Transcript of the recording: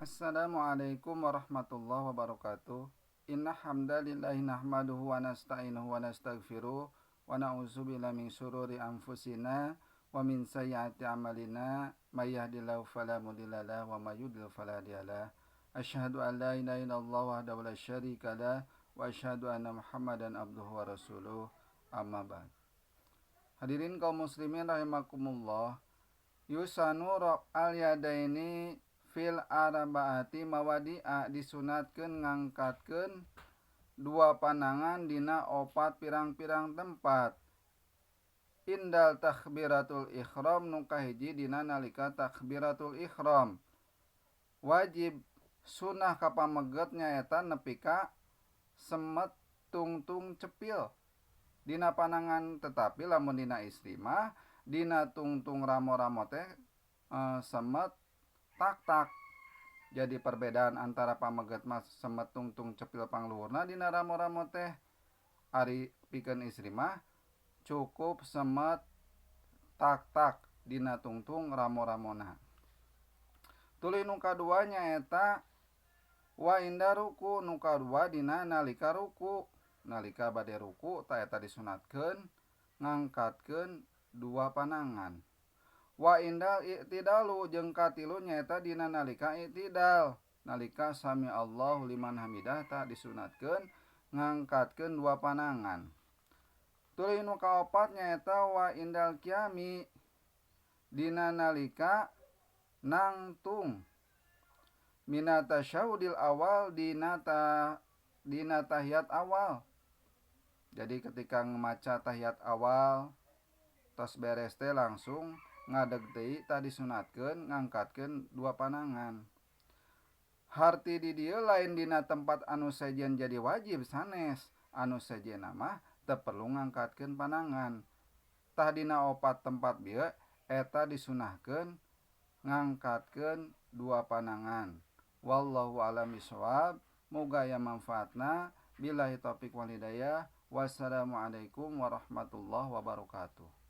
Assalamualaikum warahmatullahi wabarakatuh. Inna hamdalillahi nahmaduhu wa nasta'inuhu wa nastaghfiruh wa na'udzubillahi min syururi anfusina wa min sayyiati a'malina may yahdihillahu fala mudhillalah wa may yudlil fala hadiyalah. Asyhadu an la ilaha illallah wahdahu la syarikalah wa asyhadu anna Muhammadan abduhu wa rasuluh. Amma ba'd. Hadirin kaum muslimin rahimakumullah. Yusanu raf'al yadaini fil arba'ati mawadi'a, disunatkeun ngangkatkeun dua panangan dina opat pirang-pirang tempat. Indal takbiratul ihram, nu kahiji dina nalika takbiratul ihram. Wajib sunah ka pameget nyaeta nepi ka semet tungtung cepil dina panangan, tetapi lamun dina istri mah dina tungtung ramo-ramo teh semet tak-tak. Jadi perbedaan antara pameget mah semet tungtung cepil pangluhurna dina ramo-ramo teh, ari pikeun istri mah cukup semet tak-tak dina tungtung ramo-ramona. Tuluy nu kadua nyaeta wa inda ruku, nu kadua dina nalika ruku. Nalika bade ruku ta eta disunatkeun ngangkatkeun dua panangan. Wa indal i'tidalu, jeung katilu nyaeta dina nalika i'tidal. Nalika sami Allahu liman hamidah ta disunatkeun ngangkatkeun dua panangan. Tuluy nu kaopat nyaeta wa indal qiyami, dina nalika nangtung mina tasyahudil awal, dina tahiyat awal. Jadi ketika ngemaca tahiyat awal tos beres teh langsung ngadeg deui tah disunatkeun ngangkatkeun dua panangan. Harti di dieu lain dina tempat anu sejen jadi wajib, sanes. Anu sejenna mah teu perlu ngangkatkeun panangan. Tah dina opat tempat bieu eta disunahkeun ngangkatkeun dua panangan. Wallahu a'lam bishawab. Muga aya manfaatna. Billahi taufik wal hidayah. Wassalamualaikum warahmatullahi wabarakatuh.